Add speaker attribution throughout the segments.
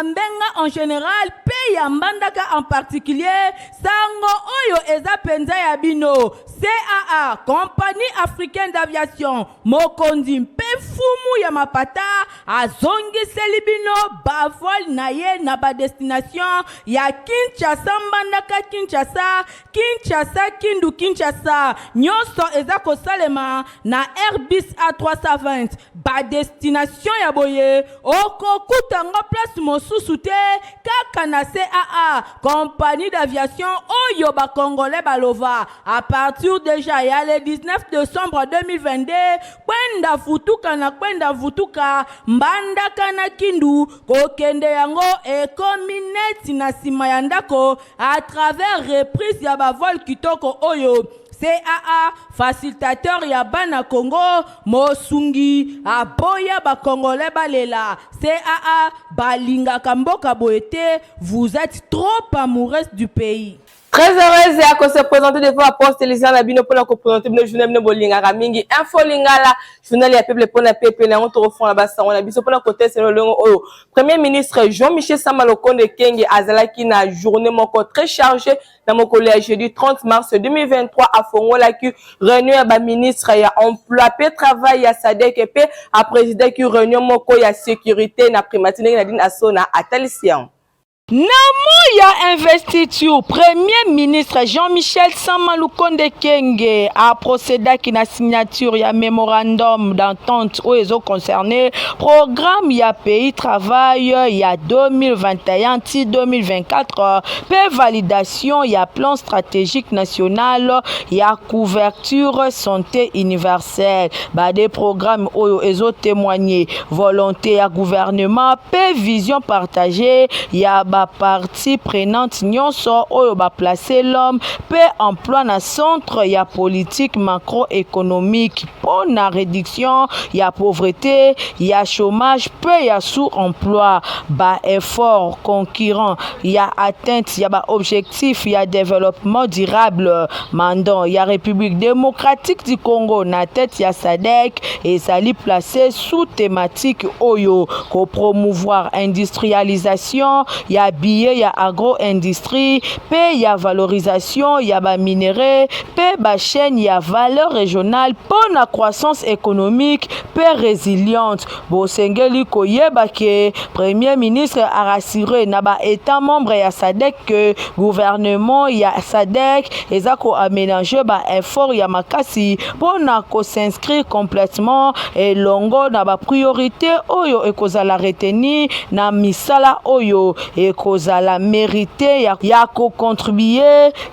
Speaker 1: Bambenga en général mpe ya Mbandaka en particulier, sango oyo eza mpenza ya bino. CAA, Compagnie africaine d'aviation, mokonzi mpe mfumu ya mapata, azongiseli bino bavol na ye na badestination ya Kinshasa Mbandaka, Kinshasa Kinshasa, Kindu Kinshasa. Nyonso eza kosalema na Airbus A320. Badestination ya boye okokuta ngo place mosusu te, kaka na CAA, compagnie d'aviation oyo bacongolais balova. À partir déjà ya le 19 décembre 2022, kwenda futuka na kwenda vutuka Mbandaka na Kindu, kokende yango ekomi neti na nsima ya ndako à travers reprise ya bavol kitoko oyo. CAA, facilitateur ya bana Congo, mosungi aboya bacongolais balela. CAA balingaka mboka boye te, vous êtes trop amoureuse du pays.
Speaker 2: Très heureuse ya kose présenter devant aposte Elisa na bino mpona koprésente bino journal bino bolingaka mingi, Info Lingala, journal ya peuple mpona peuple. Yango tokofonga basango na biso mpona kotesa lolongo oyo. Premier ministre Jean-Michel Sama Lukonde Kyenge azalaki na journée moko très chargée na mokolo ya jeudi 30 mars 2023. Afongolaki réunion ya baministre ya emploi mpe travail ya SADC mpe aprésidaki réunion moko ya sécurité na primature, ndenge Nadine Asona atalisi yango.
Speaker 1: Na moi ya investiture, Premier ministre Jean-Michel Sama Lukonde Kyenge aprocédaki na signature ya mémorandum d'entente oyo ezoconcerne programme ya pays travail ya 2021 ti 2024 mpe validation ya plan stratégique national ya couverture santé universelle. Bade programme oyo ezotémoigne volonté ya gouvernement mpe vision partagée ya bapartie prenante nyonso oyo baplace l'homme mpe emploi na centre ya politique macroéconomique mpo na réduction ya pauvreté, ya chômage mpe ya sous-emploi. Baeffort concurrent ya atteinte ya baobjectif ya développement durable, mandat ya République démocratique du Congo na tête ya SADC ezali placé sous thématique oyo: kopromouvoir industrialisation ya billet ya agro-industrie mpe ya valorisation ya baminerai mpe bachaîne ya valeur régionale mpo na croissance économique mpe résiliente. Bosengeli koyeba ke Premier ministre arassuré na baétat membre ya SADC ke gouvernement ya SADC eza koaménage baeffort ya makasi mpo na kos'inscrire complètement elongo na bapriorité oyo ekozala retenu na misala oyo ekozala mérité ya kocontribue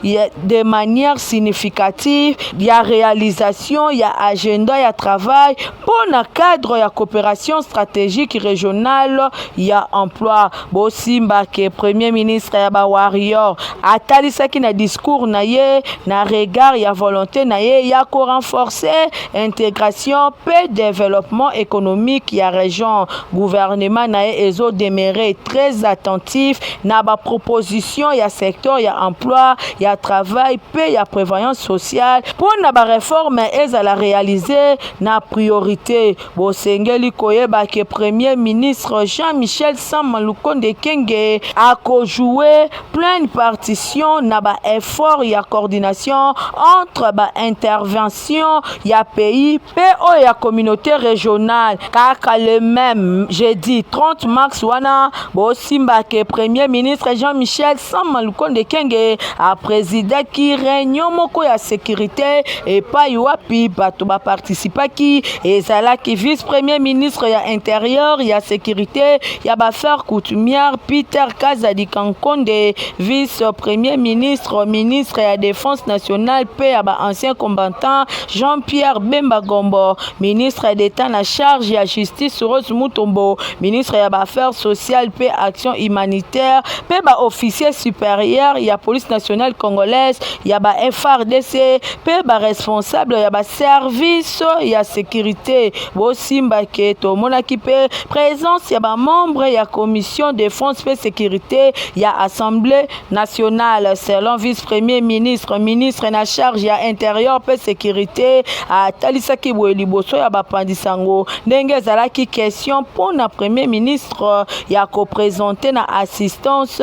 Speaker 1: de manière significative ya réalisation ya agenda ya travail mpo na cadre ya coopération stratégique régionale ya emploi. Bosimba ke Premier ministre ya bawarrior atalisaki na discours na ye na regard ya volonté na ye ya korenforcer intégration mpe développement économique ya région, gouvernement na ye ezodemeurer très attentif na baproposition ya secteur ya emploi, ya travail mpe ya prévoyance sociale mpo na bareforme ezala réalisé na priorité. Bosengeli koyeba ke Premier ministre Jean-Michel Sama Lukonde Kyenge akojouer pleine partition na baeffort ya coordination entre baintervention ya pays mpe oyo ya communauté régionale. Kaka le même jeudi 30 mars wana, bosimba ke Premier ministre Jean-Michel Sama Lukonde Kyenge aprésidaki réunion moko ya sécurité epai wapi bato baparticipaki ezalaki vice premier ministre ya Intérieur, ya Sécurité, ya baaffaires coutumière, Peter Kazadi Kankonde, vice premier ministre, ministre ya Défense nationale mpe ya baancien combattant, Jean-Pierre Bemba Gombo, ministre d'État na charge ya Justice, Rose Mutombo, ministre ya baaffaires sociales mpe action humanitaire, mpe baofficier supérieur ya Police nationale congolaise, ya ba FARDC mpe baresponsable ya baservice. défense ya sécurité. Bosimba ke tomonaki mpe présence ya bamembre ya commission défense mpe sécurité ya Assemblée nationale. Selon vice premier ministre, ministre na charge ya intérieur mpe sécurité, atalisaki boye liboso ya bapanzi sango ndenge ezalaki question mpo na premier ministre ya koprésenter na assistance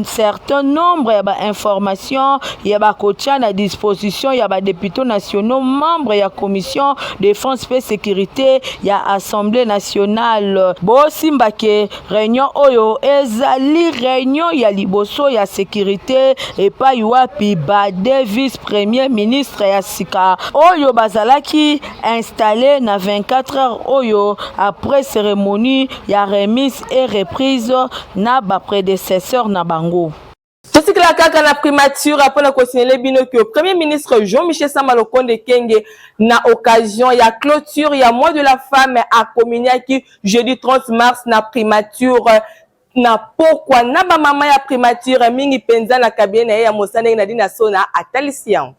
Speaker 1: certain nombre ya bainformation ya bakotia na disposition ya badéputés nationaux, membre ya commission défense mpe sécurité ya Assemblée nationale. Bosimba ke réunion oyo ezali réunion ya liboso ya sécurité epai wapi ba vice premier ministre ya sika oyo bazalaki installé na 24 heures oyo après cérémonie ya remise et reprise na baprédécesseur na bango.
Speaker 2: Totikala kaka na primature mpona kosignaler bino ke premier ministre Jean-Michel Sama Lukonde Kyenge, na occasion ya clôture ya mois de la femme, acommuniaki jeudi 30 mars na primature na pokwa na bamama ya primature mingi mpenza na cabinet na ye ya mosala. Ndenge Nadine Sona atalisi yango.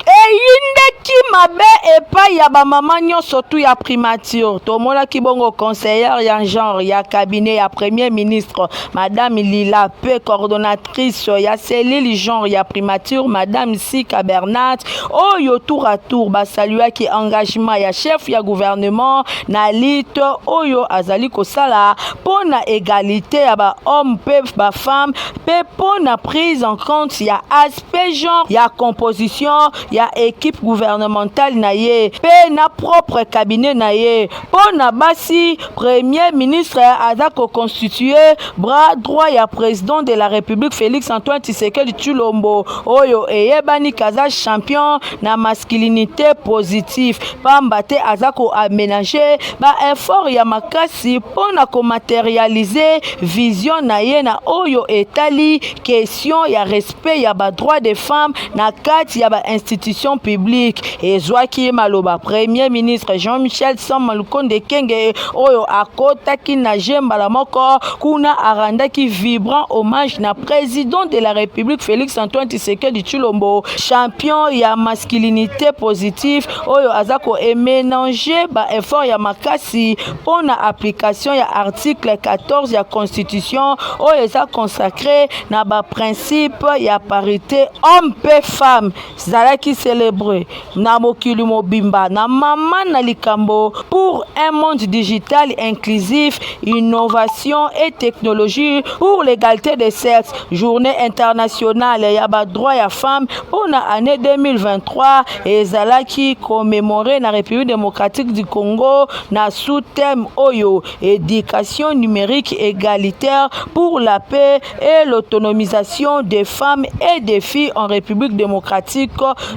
Speaker 1: Eyindeki mabe epai ya bamama nyonso tu ya primature. Tomonaki bongo conseillère ya genre ya cabinet ya premier ministre, madame Lila, mpe coordonnatrice ya cellule genre ya primature, madame Sika Bernard, oyo tour à tour basaluaki engagement ya chef ya gouvernement na lutte oyo azali kosala mpo na égalité ya bahomme mpe bafemme, mpe mpo na prise en compte ya aspect genre ya composition ya équipe gouvernementale na ye mpe na propre cabinet na ye. Mpo na basi, premier ministre aza koconstituer bras droit ya président de la République Félix Antoine Tshisekedi Tshilombo, oyo eyebani kaza champion na masculinité positive, pamba te aza koaménager baeffort ya makasi mpo na komatérialiser vision na ye na oyo etali question ya respect ya badroit des femmes na kati ya bainstitution publique. Ezwaki maloba premier ministre Jean-Michel Sama Lukonde Kyenge, oyo akotaki na je mbala moko kuna, arandaki vibrant hommage na président de la République Félix Antoine Tshisekedi Tshilombo, champion ya masculinité positive, oyo aza koaménager baeffort ya makasi mpo na application ya article 14 ya constitution oyo eza consacré na baprincipe ya parité homme mpe femme. Ezalaki célébré na mokili mobimba na mama na likambo pour un monde digital inclusif, innovation et technologie pour l'égalité des sexes. Journée internationale ya badroit ya femme mpo na année 2023 ezalaki commémoré na République démocratique du Congo na sous-thème oyo: éducation numérique égalitaire pour la paix et l'autonomisation des femmes et des filles en République démocratique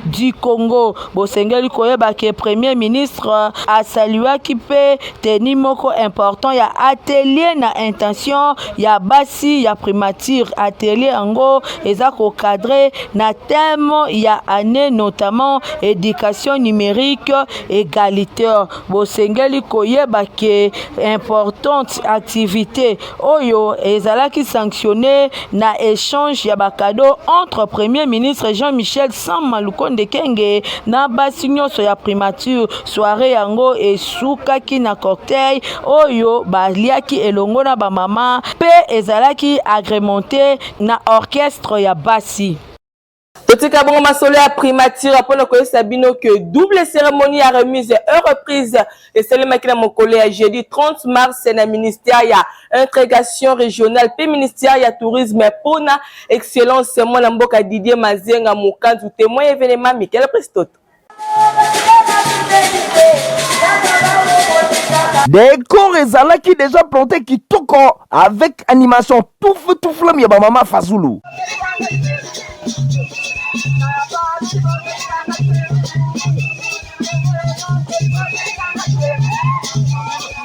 Speaker 1: du Congo. Bosengeli koyeba ke premier ministre asaluaki mpe teni moko important ya atelier na intention ya basi ya primature. Atelier yango eza kocadrer na thème ya année, notamment éducation numérique égalitaire. Bosengeli koyeba ke importante activité oyo ezalaki sanctionné na échange ya bacadeau entre premier ministre Jean-Michel Sama Lukonde Kyenge na basi nyonso ya primature. Soirée yango esukaki na cocktail oyo baliaki elongo na bamama, mpe ezalaki agrémenté na orchestre ya basi.
Speaker 2: Totika bongo masolo ya primature mpona koyebisa bino ke double cérémonie ya remise et reprise esalemaki na mokolo ya jeudi 30 mars na ministère ya intégration régionale mpe ministère ya tourisme mpona excellence mwana mboka Didier Mazenga Mokanzu. Témoin événement, Michael Prestoto.
Speaker 3: Décor ezalaki déjà planté kitoko avec animation tout feu tout flamme ya bamama Fazulu.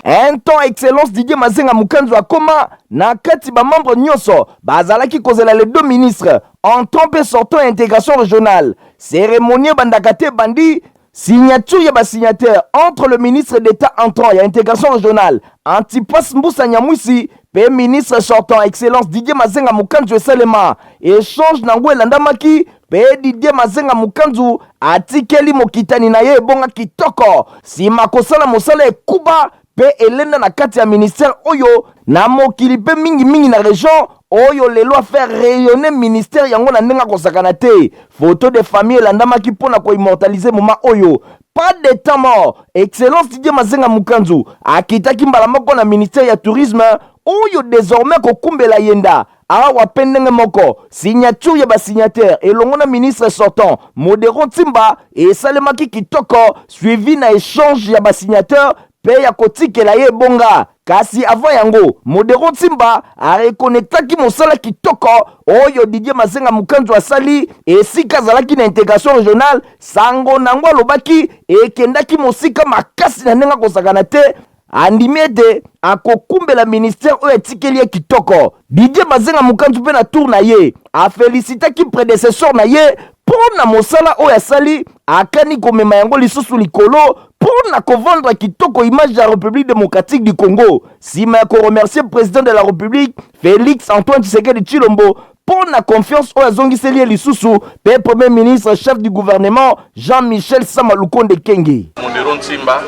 Speaker 3: Un temps, excellence Didier Mazenga Mukanzu akoma na kati, bamembre nyonso bazalaki kozela les deux ministres entrant mpe sortant intégration régionale. Cérémonie ebandaka te, bandi signature ya basignataire entre le ministre d'État entrant ya intégration régionale Antipas Mbusa Nyamwisi mpe ministre sortant excellence Didier Mazenga Mukanzu esalema. Échange nango elandamaki. Mpe Didier Mazenga Mukanzu atikeli mokitani na ye ebonga kitoko nsima kosala mosala ekuba mpe elenda na kati ya ministère oyo na mokili mpe mingimingi na region oyo lelo afaire rayonner ministère yango na ndenge akosakana te. Photo de famille elandamaki mpo na koimmortaliser moment oyo. Pas de temps mort, Excellence Didier Mazenga Mukanzu akitaki mbala moko na ministère ya tourisme oyo desormais akokumbela yenda. Awa mpe ndenge moko, signature ya ba signataires elongo na ministre sortant Modero Nsimba esalemaki kitoko, suivi na echange ya ba signateurs mpe ya kotikela ye ebonga. Kasi avant yango, Modero Nsimba a reconnectaki mosala kitoko oyo Didier Mazenga Mukanzu asali esika azalaki na integration regionale. Sango nango alobaki ekendaki mosika makasi na ndenge akosakana te. Andimi ete akokumbela ministère oyo etikeli ye kitoko. Didier Mazenga Mukanzu mpe na tour na ye afelicitaki predecessor na ye mpo na mosala oyo asali, akani komema yango lisusu likolo mpo na kovendre kitoko image ya Republique democratique du Congo. Sima ya koremercier president de la Republique Felix Antoine Tshisekedi Tshilombo mpo na confiance oyo azongiseli ye lisusu, mpe Premier ministre chef du gouvernement Jean-Michel Sama Lukonde Kenge.
Speaker 4: Modero Nsimba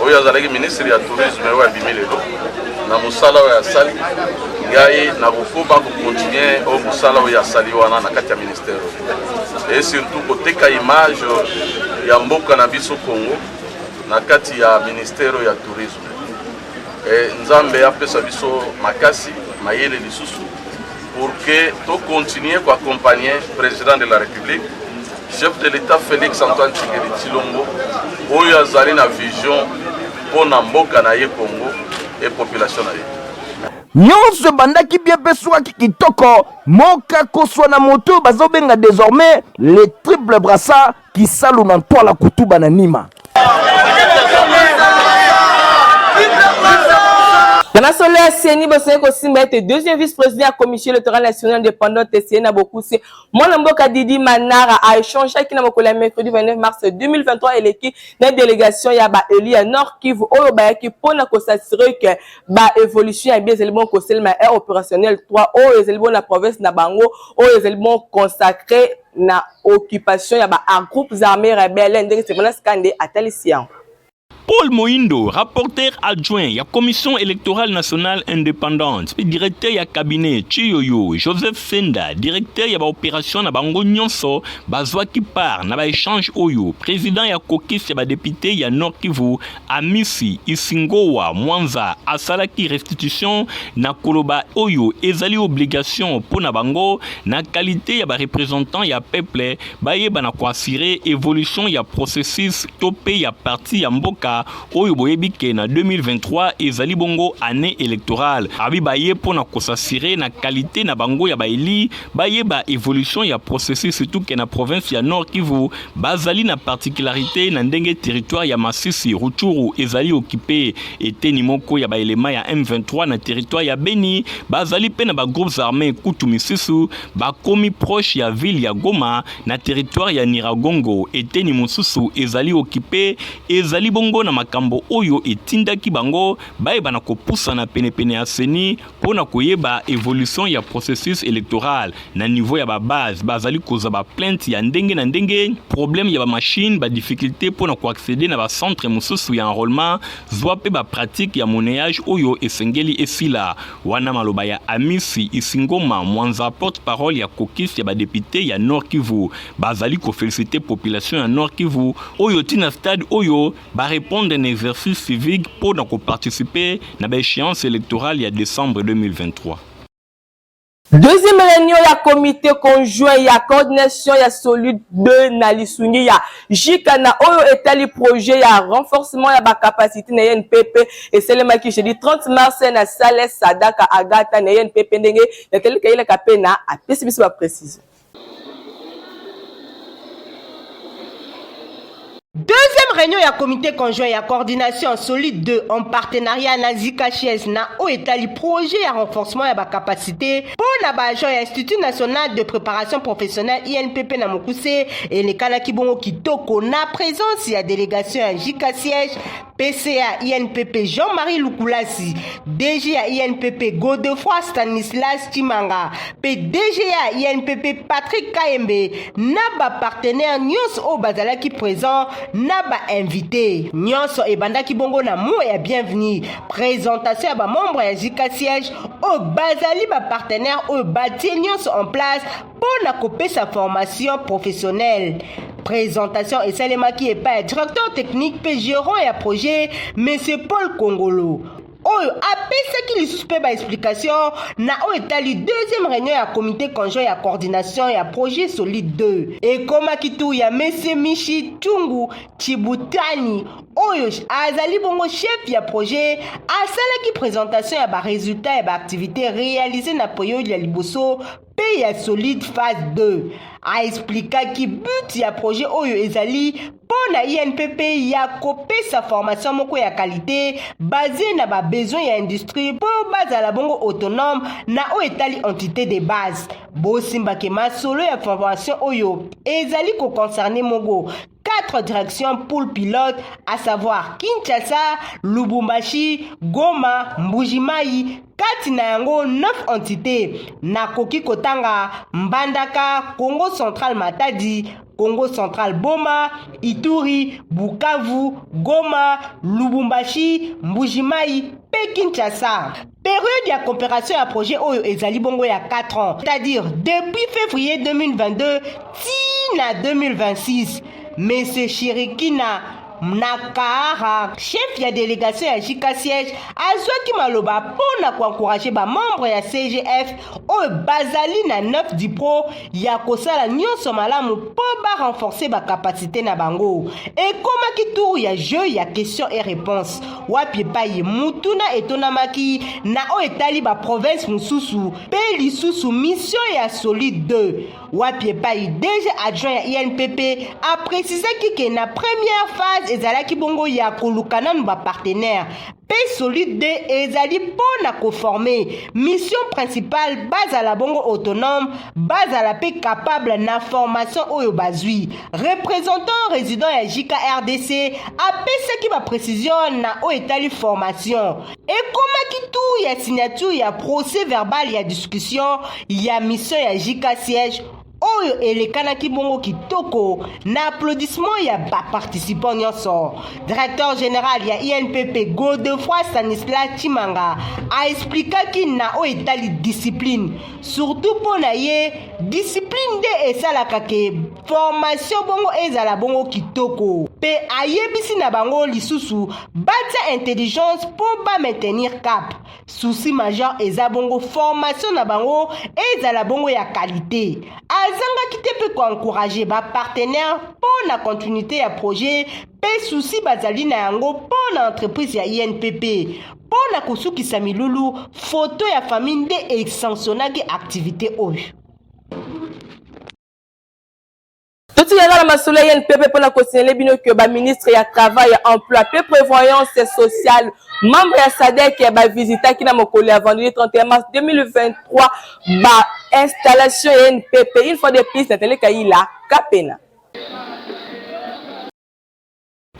Speaker 4: oyo azalaki ministre ya tourisme oyo abimi lelo na mosala oyo asali, ngai nakokoba kokontinue oyo mosala oyo asali wana na kati ya ministère oyo, et surtout koteka image ya mboka na biso Congo na kati ya ministère oyo ya tourisme. E Nzambe apesa biso makasi mayele lisusu pour que to continuer ko accompagner président de la République, chef de l'État Félix Antoine Tshisekedi Tshilombo, oyo azali na vision mpo na mboka na ye Congo et population na ye.
Speaker 3: Nyonso ebandaki bien mpe esukaki kitoko. Moka koswa na moto oyo bazobenga désormais le triple brassard kisalu na ntwala kutuba na nima.
Speaker 2: Na masolo ya CENI, bosengeli kosimba ete deuxième vice-président ya Commission électorale nationale indépendante CENI na bokuse, mwana mboka Didi Manara a échangeaki na mokolo ya mercredi 29 mars 2023 eleki na délégation ya ba élus ya Nord Kivu oyo bayaki mpona kosassurer que ba évolution ya bien ezali bon kosalema aire opérationnelle 3 oyo ezali bon na province na bango, oyo ezali bon consacré na occupation ya ba groupes armés rebelles, ndenge Sebona Skande atalisi yango.
Speaker 5: Paul Moindo, rapporteur adjoint ya Commission électorale nationale indépendante, mpe directeur ya cabinet Chiyoyo Joseph Senda, directeur ya baopération na bango nyonso bazwaki part na baéchange oyo. Président ya caucus ya badéputé ya Nord Kivu, Amisi Isingowa Mwanza, asalaki restitution na koloba oyo ezali obligation mpo na bango na qualité ya bareprésentant ya peuple, bayeba na koassurer évolution ya processus to mpe ya parti ya mboka oyo boyebi ke na 2023 ezali bongo année électorale. Abi baye mpo na kosassurer na qualité na bango ya baeli, bayeba évolution ya processus, surtout ke na province ya Nord Kivu bazali na particularité na ndenge territoire ya Masisi, Rutshuru ezali occupé, eteni moko ya baelema ya M23 na territoire ya Beni bazali mpe na bagroupes armés kutu misusu bakomi proche ya ville ya Goma. Na territoire ya Nyiragongo, eteni mosusu ezali occupé. Ezali bongo na makambo oyo etindaki bango bayeba na kopusana penepene ya CENI mpo na koyeba évolution ya processus électoral na niveau ya babase. Bazali kozwa baplainte ya ndenge na ndenge, problème ya bamachine, badifficulté mpo na koaccéder na bacentre mosusu ya enrôlement, zwa mpe bapratique ya monnayage oyo esengeli esila. Wana maloba ya Amisi Isingoma Mwanza, porte-parole ya caucus ya badéputé ya Nord Kivu. Bazali koféliciter population ya Nord Kivu oyo ntina stade oyo barépondre na exercice civique mpo na koparticiper na baéchéance électorale ya décembre 2023.
Speaker 2: Deuxième réunion ya comité conjoint ya coordination ya Solid 2 na lisungi ya JICA na oyo etali projet ya renforcement ya bacapacité na INPP esalemaki jeudi 30 mars na salle Sadaka Agata na INPP, ndenge Nathalie Kayelaka mpe na apesi biso baprécision.
Speaker 1: Deuxième réunion ya comité conjoint ya coordination Solide 2 en partenariat na JICA Siège na oyo etali projet ya renforcement ya bacapacité mpo na baagent ya Institut national de préparation professionnelle, INPP na mokuse, elekanaki bongo kitoko na présence ya délégation ya JICA Siège.
Speaker 6: PCA INPP Jean-Marie Lukulasi, DG ya INPP Godefroid Stanislas Tshimanga mpe DG ya INPP Patrick Kayembe na ba partenaires nyonso oyo bazalaki présent na ba invités nyonso. Ebandaki bongo na mot ya bienvenue, présentation ya ba membre ya JK Siège oyo bazali ba partenaire oyo batie nyonso en place mpo na kopesa formation professionnelle. Présentation esalemaki epai ya directeur technique mpe gérant ya projet, Monsieur Paul Kongolo, oyo apesaki lisusu mpe baexplication na oyo etali deuxième réunion ya comité conjoint ya coordination ya projet Solide 2. Ekomaki tour ya Monsieur Mishi Tungu Chibutani, oyo azali bongo chef ya projet. Asalaki présentation ya barésultat ya baactivité réalisé na période ya liboso mpe ya Solide phase 2. Aexplikaki but ya projet oyo ezali mpo na INPP ya kopesa formation moko ya qualité basé na babesoin ya industrie mpo bazala bongo autonome na oyo etali entité de base. Bosimbake masolo ya formation oyo ezali koconcerne moko quatre directions pour pilote, à savoir Kinshasa, Lubumbashi, Goma, Mbujimayi. Kati na yango 9 entités nakoki kotanga: Mbandaka, Congo Central Matadi, Congo Central Boma, Ituri, Bukavu, Goma, Lubumbashi, Mbujimayi mpe Kinshasa. Période ya coopération ya projet oyo ezali bongo ya 4 ans, c'est-à-dire depuis février 2022 ti na 2026. Monsieur Shirikina Nakahara, chef ya délégation ya JK Siège, azwaki maloba mpo na koencourager bamembre ya CGF oyo bazali na 9 dipro ya kosala nyonso malamu mpo barenforcer bacapacité na bango. Ekomaki tour ya jeu ya question et réponse, wapi epai mutuna etonamaki na oyo etali baprovince mosusu mpe lisusu mission ya Solide 2, wapi epai DG adjoint ya INPP aprécisaki ke na première phase ezalaki bongo ya koluka nanu bapartenaire, mpe Solide 2 ezali mpo na koformer. Mission principale, bazala bongo autonome, bazala mpe capable na formation oyo bazwi. Représentant résident ya JKRDC apesaki baprécision na oyo etali formation. Ekomaki tour ya signature ya procès verbal ya discussion ya mission ya JK Siège, oyo elekanaki bongo kitoko na applaudissement ya baparticipant nyonso. Directeur général ya INPP Godefroid Stanislas Tshimanga aexplikaki na oyo etali discipline. Surtout mpo na ye, discipline nde esalaka ke formation bongo ezala bongo kitoko, mpe ayebisi na bango lisusu batia intelligence mpo bamaintenir cap. Souci majeur eza bongo formation na bango ezala bongo ya qualité. Azangaki te mpe koencourager bapartenaire mpo na continuité ya projet mpe souci bazali na yango mpo na entreprise ya INPP. Mpo na kosukisa milulu, foto ya famille nde esanctionnaki activité oyo.
Speaker 2: Totikaka na masolo ya INPP mpona kosignaler bino ke baministre ya Travail, ya Emploi mpe Prévoyance sociale, membre ya SADC, bavisitaki na mokolo ya vendredi 31 mars 2023 bainstallation ya INPP. Une fois de plus, Nathalie Kayila Kapena.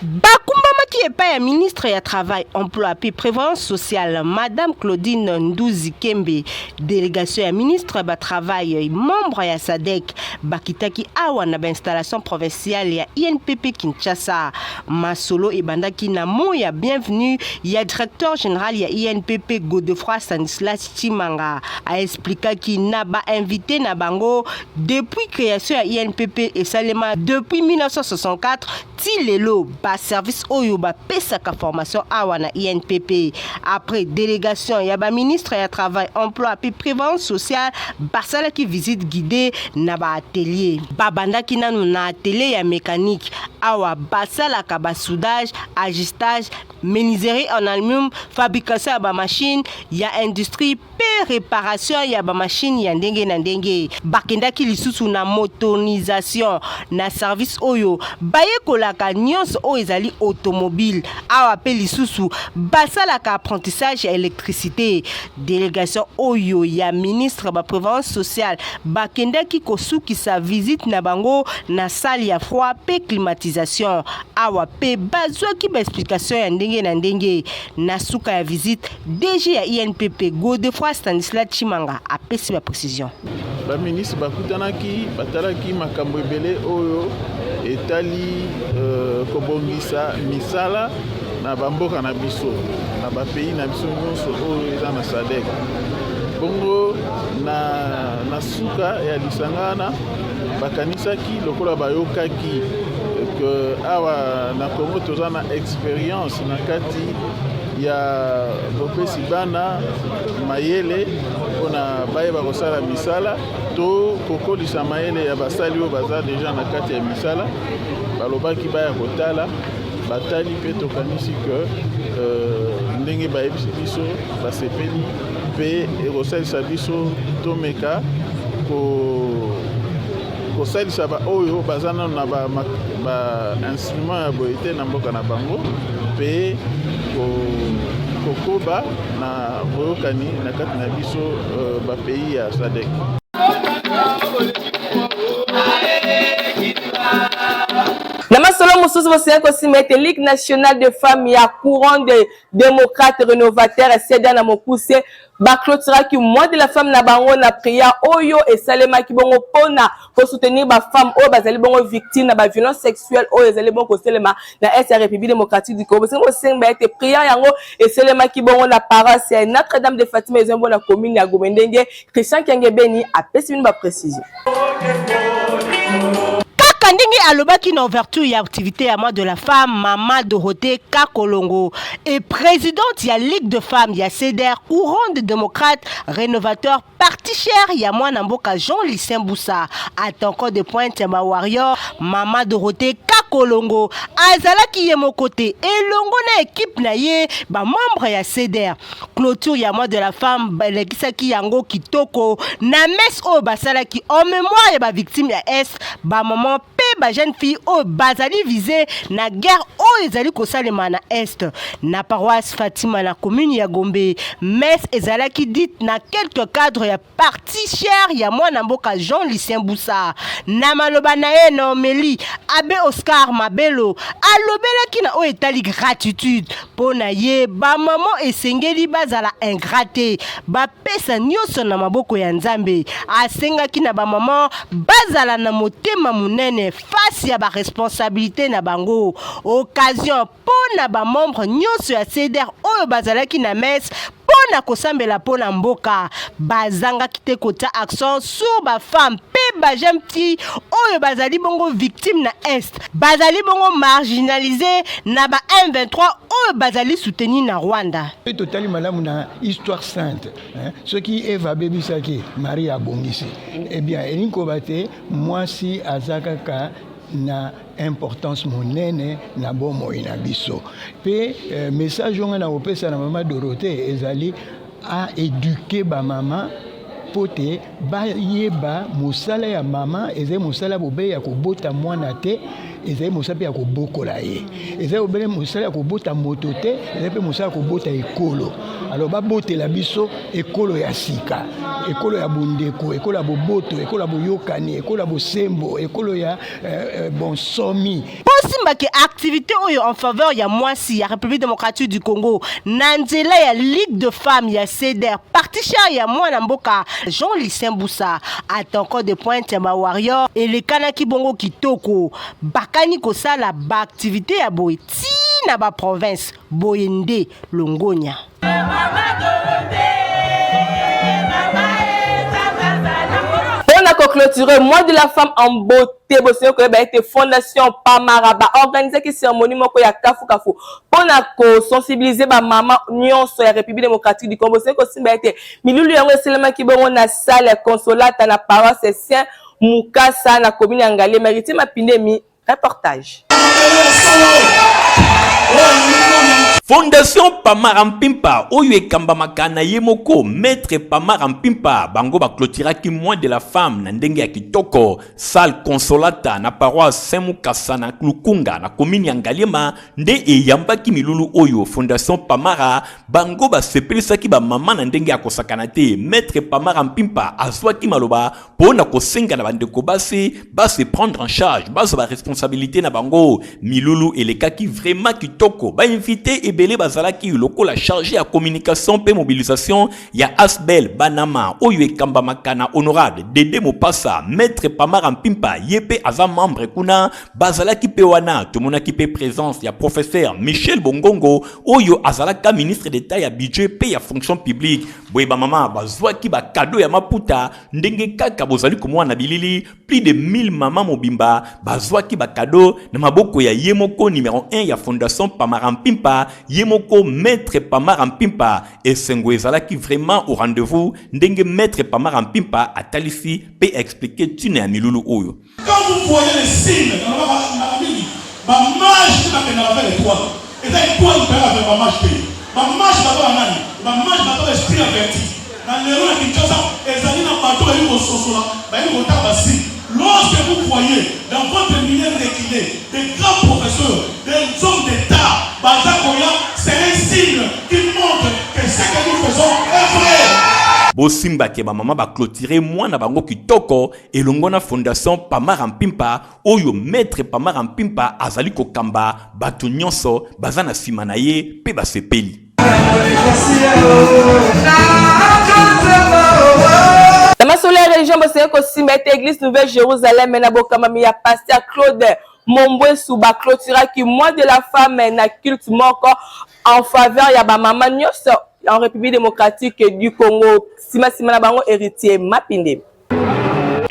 Speaker 6: Bakumbamaki epai ya ministre ya Travail, Emploi mpe Prévoyance sociale, Madame Claudine Nduzi Kembe. Délégation ya ministre batravail, membre ya SADC, bakitaki awa na bainstallation provinciale ya INPP Kinshasa. Masolo ebandaki na mot ya bienvenue ya directeur général ya INPP Godefroid Stanislas Tshimanga. Aexplikaki na bainvité na bango depuis création ya INPP esalema depuis 1964 ti lelo, baservice oyo bapesaka formation awa na INPP. Après, délégation ya baministre ya Travail, Emploi mpe Prévoyance sociale basalaki visite guidée na baatelier. Babandaki nanu na atelier ya mécanique. Awa basalaka basoudage, ajustage, menuiserie en aluminium, fabrication ya bamachine ya industrie mpe réparation ya bamachine ya ndenge na ndenge. Bakendaki lisusu na motorisation, na service oyo bayekolaka nyonso oyo ezali automobile. Awa mpe lisusu basalaka apprentissage ya électricité. Délégation oyo ya ministre baprévoyance sociale bakendaki kosukisa visite na bango na salle ya froid mpe climatisé. alphabetisation. Awa mpe bazwaki baexplication ya ndenge na ndenge. Na suka ya visite, DG ya INPP Godefroid Stanislas Tshimanga apesi baprécision.
Speaker 7: Baministre bakutanaki, batalaki makambo ebele oyo etali kobongisa misala na bamboka na biso, na bapays na biso nyonso oyo eza na SADC. Bongo na suka ya lisanga wana, bakanisaki lokola bayokaki ke awa na Congo toza na expérience na kati ya bopesi bana mayele mpona bayeba kosala misala to kokolisa mayele ya basali oyo baza déjà na kati ya misala. Balobaki baya kotala, batali mpe tokanisi ke ndenge bayebisi biso, basepeli mpe ekosalisa biso tomeka kosalisa baoyo baza nano na bainstrument ba ya boye te na mboka na bango, mpe kokoba na boyokani na kati na biso bapays ya SADC.
Speaker 2: Na masolo mosusu, bosengeli kosimba ete Ligue nationale de femmes ya Courant de démocrate rénovateur, CDR na mokuse, baclôturaki Mois de la femme na bango na prière oyo esalemaki bongo mpona kosoutenir bafemme oyo bazali bongo victime na baviolence sexuelle oyo ezali bongo koselema na est ya République démocratique du Congo. Bosengi kosenga ete prière yango esalemaki bongo na paroisse ya Notre Dame de Fatima, ezali bongo na commune ya Gombe. Ndenge Christian Kengebeni apesi bino baprécision.
Speaker 6: Kaka ndenge alobaki na ouverture ya activité ya Mois de la femme, mama Dorothée Kakolongo et présidente ya Ligue de femmes ya CDR, Courant de démocrate rénovateur, parti cher ya mwana mboka Jean Lucien Bussa, attaquant de pointe ya bawarrior, mama Dorothée Kakolongo azalaki ye moko te, elongo na équipe na ye, bamembre ya CDR. Clôture ya Mois de la femme balekisaki yango kitoko na messe oyo basalaki en mémoire ya bavictime ya Est, bamama mpe bajeune fille oyo bazali visé na guerre oyo ezali kosalema na Est. Na paroisse Fatima, na commune ya Gombe, messe ezalaki dite na quelques cadres ya parti cher ya mwana mboka Jean Lucien Bussa. Na maloba na ye na homélie, abbé Oscar Mabelo alobelaki na oyo etali gratitude. Mpo na ye, bamama esengeli bazala ingrat te, bapesa nyonso na maboko ya Nzambe. Asengaki na bamama bazala na motema monene face ya baresponsabilité na bango. Occasion mpo na bamembre nyonso ya CDR oyo bazalaki na messe mpo na kosambela mpo na mboka. Bazangaki te kotia accent sur bafemme mpe bajeune fille oyo bazali bongo victime na Est, bazali bongo marginalisé na ba M23 oyo bazali soutenu na Rwanda.
Speaker 8: Totali malamu na histoire sainte, hein? Soki Eva abebisaki, Marie abongisi. Eh bien, elingi koba te mwasi aza kaka na importance monene na bomoi na biso. Mpe message oyo ngai na kopesa na mama Dorothée ezali aéduquer bamama mpo te bayeba mosala ya mama ezali mosala bobele ya kobota mwana te, ezali mosala mpe ya kobokola ye, ezali bobele mosala ya kobota moto te, ezali mpe mosala ya kobota ekolo. Alors babotela biso ekolo ya sika, ekolo ya bondeko, ekolo ya boboto, ekolo ya boyokani, ekolo ya bosembo, ekolo ya bonsomi.
Speaker 6: Posimbaki activité oyo en faveur ya mwasi ya République démocratique du Congo na nzela ya Ligue de femmes ya CDR, parti cher ya mwana mboka Jean Lucien Bussa, attaquant de pointe ya bawarrior, elekanaki bongo kitoko. Bakani kosala baactivité ya boye ti na baprovince. Boye nde longonya.
Speaker 2: Mpona koclôturer Mois de la femme en beauté, bosengi koyeba ete Fondation Pamara baorganisaki cérémonie moko ya kafukafu mpona kosensibiliser bamama nyonso ya République démocratique du Congo. Bosengi kosimba ete milulu yango esalemaki bongo na salle ya Consolata, na paroisse Saint Mukasa, na commune ya Ngaliema. Héritier Mapindemi, reportage.
Speaker 5: Fondation Pamara Mpimpa oyo ekambamaka na ye moko Maître Pamara Mpimpa, bango ba cloturaki mois de la femme na ndenge ya kitoko. Salle Consolata na paroisse Saint Mukasa na Lukunga na commune ya Ngaliema nde eyambaki milulu oyo. Fondation Pamara bango basepelisaki ba mama na ndenge ya kosakana te. Maître Pamara Mpimpa azwaki maloba mpo na kosenga na bandeko basi ba se prendre en charge, bazwa ba responsabilité na bango. Milulu elekaki vraiment kitoko, ba invité ebele bazalaki lokola chargé ya communication mpe mobilisation ya Asbel Banama oyo ekambamaka na honorable Dede Mopasa. Maître Pamara Mpimpa ye mpe aza membre kuna, bazalaki mpe wana. Tomonaki mpe présence ya professeur Michel Bongongo oyo azalaka ministre d'État ya budget mpe ya fonction publique. Boye bamama bazwaki bakado ya maputa ndenge kaka bozali komona na bilili. Plus de 1000 mama mobimba bazwaki bakado na maboko ya ye moko numero 1 ya Fondation Pamara Mpimpa, ye moko Maître Pamara Mpimpa. Esengo ezalaki vraiment au rendez-vous ndenge Maître Pamara Mpimpa atalisi mpe explique ntina ya milulu oyo.
Speaker 9: Quand vous voyez les signes, nalobaka mingi, ba mages nde bakendaka vers l'étoile. Eza étoile mpeyaka vers ba mages te. Ba mages baza banani? Ba mages baza ba esprit averti. Na lelo na Kinshasa ezali na bato bayebi kososola, bayebi kotala ba signe. Lorsque vous voyez dans votre milieu reculé des grands professeurs, des hommes d'État baza koya, c'est un signe qui montre que ce que nous faisons est vrai.
Speaker 5: Bosimbake bamama baclôturer mwana bango kitoko elongo na Fondation Pamara Mpimpa oyo Maître Pamara Mpimpa azali kokamba. Bato nyonso baza na nsima na ye mpe basepeli.
Speaker 2: Na masolo ya religion, bosenge kosimba ete Église Nouvelle Jérusalem na bokambami ya pasteur Claude Mombwesu baclôturaki mois de la femme na culte moko en faveur ya bamama nyonso en République démocratique du Congo. Nsima na bango, Héritier Mapinde.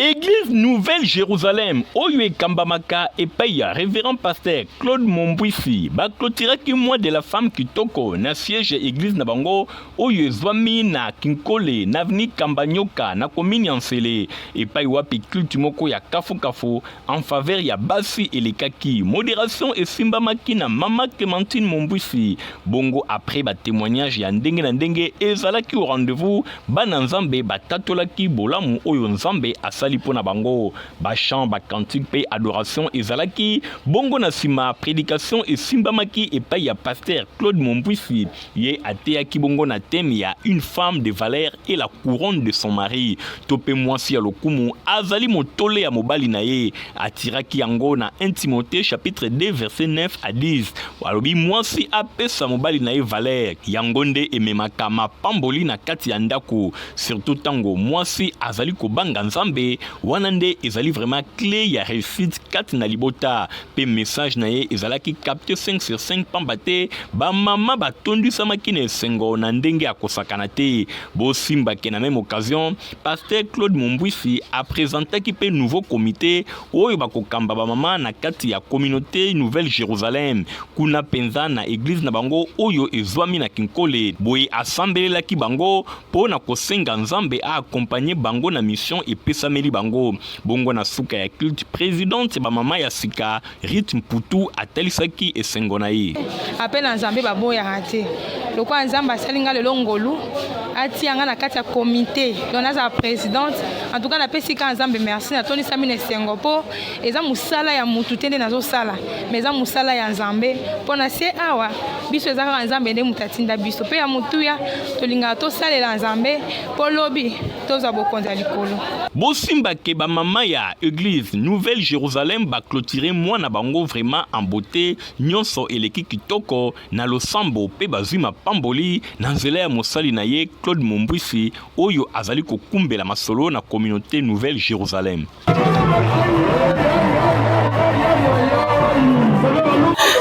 Speaker 5: Église Nouvelle Jérusalem oyo ekambamaka epai ya révérend pasteur Claude Mombwisi baclôturaki mois de la femme kitoko na siège ya église na bango oyo ezwami na Kinkole, na avenue Kambanyoka, na commune ya Nsele, epai wapi culte moko ya kafukafu en faveur ya basi elekaki. Modération esimbamaki na mama Clémentine Mombwisi. Bongo après batémoignage ya ndenge na ndenge ezalaki au rendez-vous, bana Nzambe batatolaki bolamu oyo Nzambe asali mpo na bango. Bachant, bacantique mpe adoration ezalaki. Bongo na nsima, prédication esimbamaki epai ya pasteur Claude Mombwisi. Ye ateyaki bongo na thème ya "Une femme de valeur est la couronne de son mari", to mpe mwasi ya lokumu azali motole ya mobali na ye. Atiraki yango na 1 Timothée chapitre 2 verset 9 à 10. Alobi mwasi apesa mobali na ye valeur, yango nde ememaka mapamboli na kati ya ndako, surtout ntango mwasi azali kobanga Nzambe. Wana nde ezali vraiment clé ya réussite kati na libota. Mpe message na ye ezalaki capté 5 sur 5, pamba te bamama batondisamaki na esengo na ndenge ya kosakana te. Bosimbake na même occasion, pasteur Claude Mombwisi apresentaki mpe nouveau comité oyo bakokamba bamama na kati ya communauté Nouvelle Jérusalem kuna mpenza na église na bango oyo ezwami na Kinkole. Boye asambelelaki bango mpo na kosenga Nzambe aaccompagner bango na mission epesameli bango. Bongo na suka ya culte, présidente bamama ya sika Rit Mputu atalisaki esengo na ye.
Speaker 10: Ape na Nzambe baboyaka te. Lokola Nzambe asali nga lelo ngolu, atia nga na kati ya comité, donc nazala présidente, en tout cas napesi kaka Nzambe merci. Natondisami na esengo mpo eza mosala ya mutu te nde nazosala, mais eza mosala ya Nzambe, mpo na se awa biso eza kaka Nzambe nde moto atinda biso. Mpe ya motuya, tolingaka tosalela Nzambe mpo lobi tozwa bokonzi ya likolo.
Speaker 5: Bosimbake bamama ya Église Nouvelle Jérusalem baclôturer mwana bango vraiment en beauté. Nyonso eleki kitoko na losambo mpe bazwi mapamboli na nzela ya mosali na ye Claude Mombwisi oyo azali kokumbela masolo na communauté Nouvelle Jérusalem.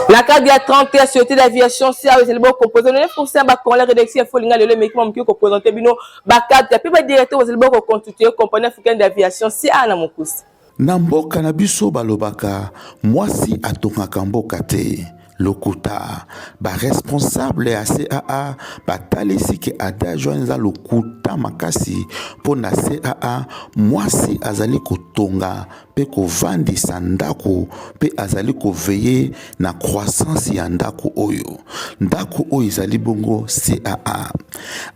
Speaker 2: Na cadre ya 30 ya Société d'aviation CAO ezali bokomposer 9% bacongolais. Rédaction ya Folinga lelo emeki mwa moke koprésenter bino bacadre mpe badirecteur bazali bokoconstituer Compagnie africaine d'aviation CA na mokusi.
Speaker 11: Na mboka na biso balobaka mwasi atongaka mboka te. Lokuta. Ba responsable ya CAA batalisi ke adage wana eza lokuta makasi mpo na CAA mwasi azali kotonga mpe kovandisa ndako mpe azali koveiller na croissance ya ndako oyo. Ndako oyo ezali bongo CAA.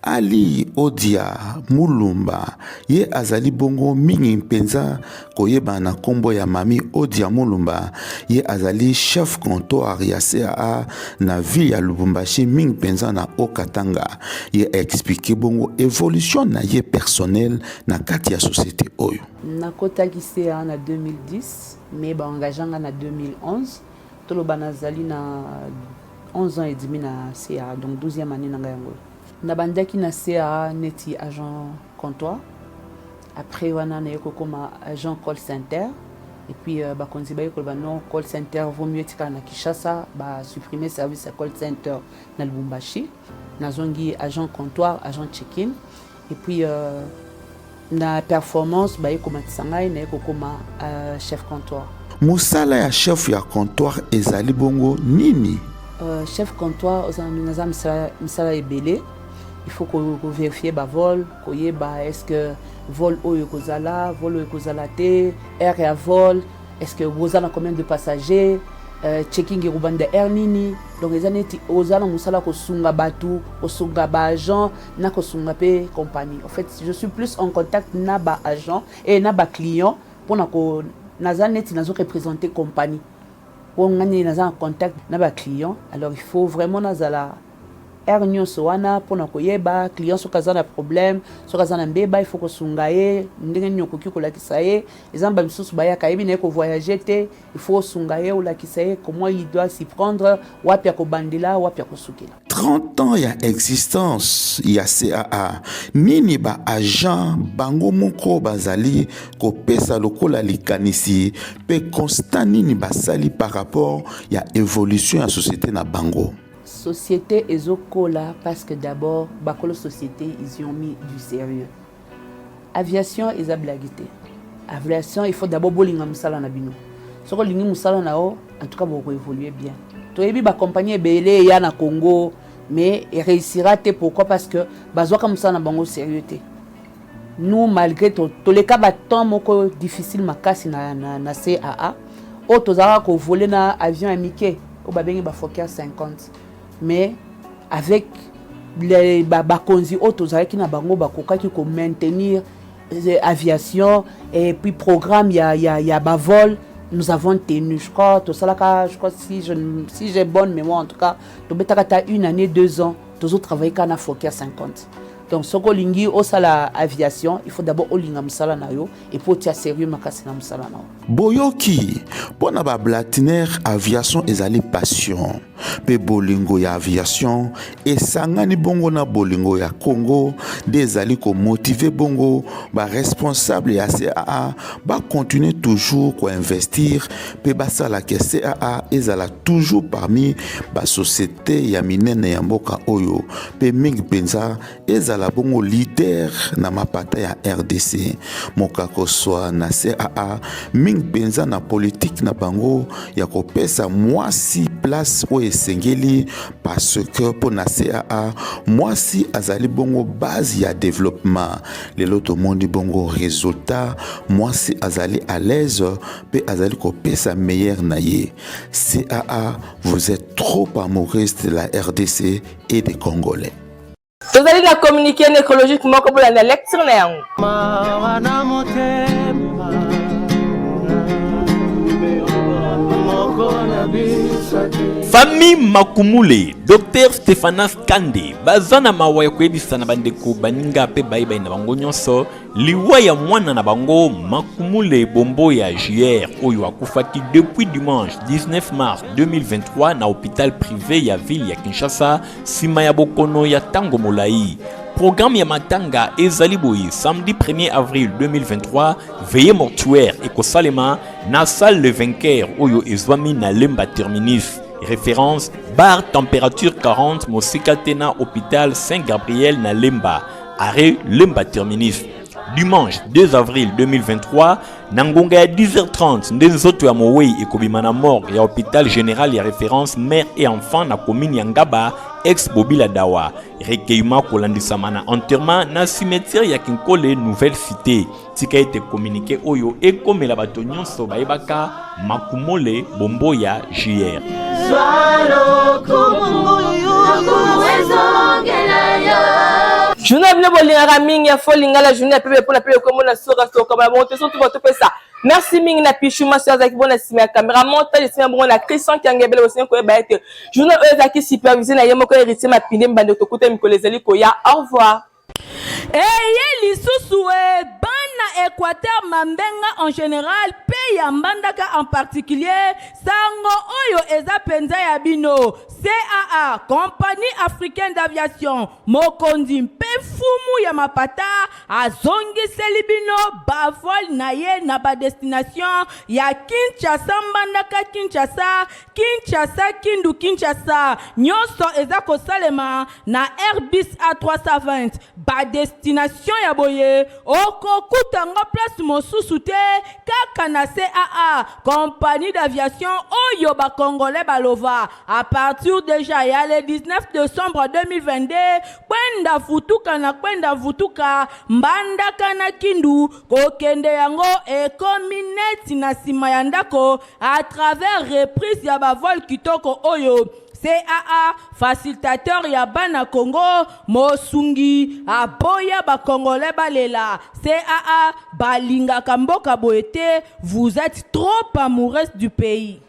Speaker 11: Ali Odia Mulumba ye azali bongo mingi mpenza koyebana na nkombo ya Mami Odia Mulumba. Ye azali chef comptoir ya CAA na ville ya Lubumbashi, mingi mpenza na Haut-Katanga. Ye explique bongo evolution na ye personnel na kati ya société oyo.
Speaker 12: Nakotaki CAA na 2010, mais ba engagea nga na 2011. Toloba nazali na 11 ans et demi na CAA, donc 12e année na ngai yango. Nabandaki na CAA neti agent comptoir. Après wana naye kokoma agent call center. Et puis bakonzi baye koloba non, call center vaut mieux etikala na Kinshasa, ba supprimer service ya call center na Lubumbashi. Nazongi agent comptoir, agent check-in. Et puis na performance baye komatisa ngai, naye kokoma chef comptoir.
Speaker 11: Mosala ya chef ya comptoir ezali bongo nini?
Speaker 12: Chef comptoir naza misala ebele. Il faut kovérifier bavol, koyeba est ce que vol oyo ekozala, vol oyo ekozala te, heure ya vol, est ce que boza na combien de passagers, checking ekobanda heure nini. Donc eza neti oza na mosala kosunga bato, kosunga baagent na kosunga mpe compagnie. En fait, je suis plus en contact na baagent et na baclient mpona ko naza neti nazo représenter compagnie mpo nga nini naza en contact na baclient. Alors il faut vraiment nazala heure nyonso wana mpona koyeba client soki aza na problème, soki aza na mbeba, il faut kosunga ye ndenge nini okoki kolakisa ye. Eza na bamisusu bayaka, ayebi na ye kovoyage te, il faut osunga ye, olakisa ye comment il doit s'y prendre, wapi ya kobandela, wapi ya kosukela.
Speaker 11: 30 ans ya existence ya CAA, nini baagent bango moko bazali kopesa lokola likanisi mpe constat nini basali par rapport ya évolution ya société na bango?
Speaker 12: Société ezokola parce que d'abord bakolo société, ils y ont mis du sérieux. Aviation eza blague te. Aviation, il faut d'abord bolinga mosala na bino. Soki olingi mosala na yo, en tout cas bokoévolue bien. Toyebi bacompagnie ebele eya na Congo, mais eréussira te. Pourquoi? Parce que bazwaka mosala na bango sérieux te. Nous, malgré toleka batemps moko difficile makasi na CAA oyo, tozalaka kovoler na avion ya mike oyo babengi baFokker 50, mais avec bakonzi oyo tozalaki na bango, bakokaki komaintenir aviation et puis programme ya bavol. Nous avons tenu, je crois, tosalaka, je crois, si j'ai bonne mémoire, en tout cas tobetaka ta une année, 2 ans tozotravaille kaka na Fokker 50. Donc soki olingi osala aviation, il faut d'abord olinga mosala na yo et puis otia sérieux makasi na mosala na yo.
Speaker 11: Boyoki, mpo na bablatiner, aviation ezali passion mpe bolingo ya aviation esangani bongo na bolingo ya Congo nde ezali komotiver bongo baresponsable ya CAA bakontinue toujours koinvestir mpe basalaka CAA ezala toujours parmi basociété ya minene ya mboka oyo, mpe mingi mpenza ezala bongo leader na mapata ya RDC. Mokakoswa na CAA, mingi mpenza na politike na bango ya kopesa mwasi place oyo esengeli, parce que mpo na CAA mwasi azali bongo base ya développement. Lelo tomoni bongo résultat, mwasi azali à l'aise mpe azali kopesa meilleur na ye. CAA, vous êtes trop amoureuse de la RDC et des Congolais.
Speaker 2: Tozali na communiqué nécrologique moko, bolanda lecture na yango.
Speaker 13: Mawa na motema moko na biso te.
Speaker 5: Famille Makumule, Dr Stéphanas Kande baza na mawa ya koyebisa na bandeko, baninga mpe bayebai na bango nyonso liwa ya mwana na bango Makumule Bombo ya JR, oyo akufaki depuis dimanche 19 mars 2023 na hôpital privé ya ville ya Kinshasa, nsima ya bokono ya ntango molai. Programme ya matanga ezali boye: samedi 1er avril 2023, veillée mortuaire ekosalema na salle Le Vainqueur oyo ezwami na Lemba Terminus, référence bar Température 40, mosika te na hôpital Saint Gabriel na Lemba, arrêt Lemba Terminus. Dimanche 2 avril 2023 na ngonga ya 10h30 nde nzoto ya mowei ekobima na morgue ya hôpital général ya référence mère et enfant na commune ya Ngaba ex Bobila Dawa. Recueillement kolandisama na enterrement na cimetière ya Kinkole Nouvelle Cité. Tika ete communiqué oyo ekomela bato nyonso bayebaka Makumole Bomboya JR.
Speaker 2: Journal bino bolingaka mingi ya fo lingala journal ya pebe mpona pebe komona soka soka bala bongo te soki topesa merci mingi na Pichou Maso azalaki bongo na nsima ya camera montage nsima bongo na Christian Kiangebele bosengi koyeba ete journal oyo ezalaki supervisé na ye moko Héritier Mapinde Mbando tokuta mikolo ezali koya. Au revoir.
Speaker 1: Eye lisusu e bana Equateur Mambenga en general pe ya Mbandaka en particulier, sango oyo eza penza ya bino. CAA, Compagnie Africaine d'Aviation, mokonzi mpe mfumu ya mapata azongiseli bino ba vol na ye na ba destination ya Kinshasa Mbandaka Kinshasa, Kinshasa Kindu Kinshasa, nyonso eza kosalema na Airbus A320. Ba destination ya boye okokuta yango place mosusu te kaka na CAA, compagnie d'aviation oyo ba congolais balova à partir dejà ya le 19 decembre 2022 kwenda futuka na kwenda vutuka Mbandaka na Kindu kokende yango ekomi neti na sima ya ndako à travers reprise ya ba vol kitoko oyo CAA facilitateur ya bana Congo mosungi aboya ba congolais balela CAA balingaka mboka boye te vous etes trop amoureuse du pays.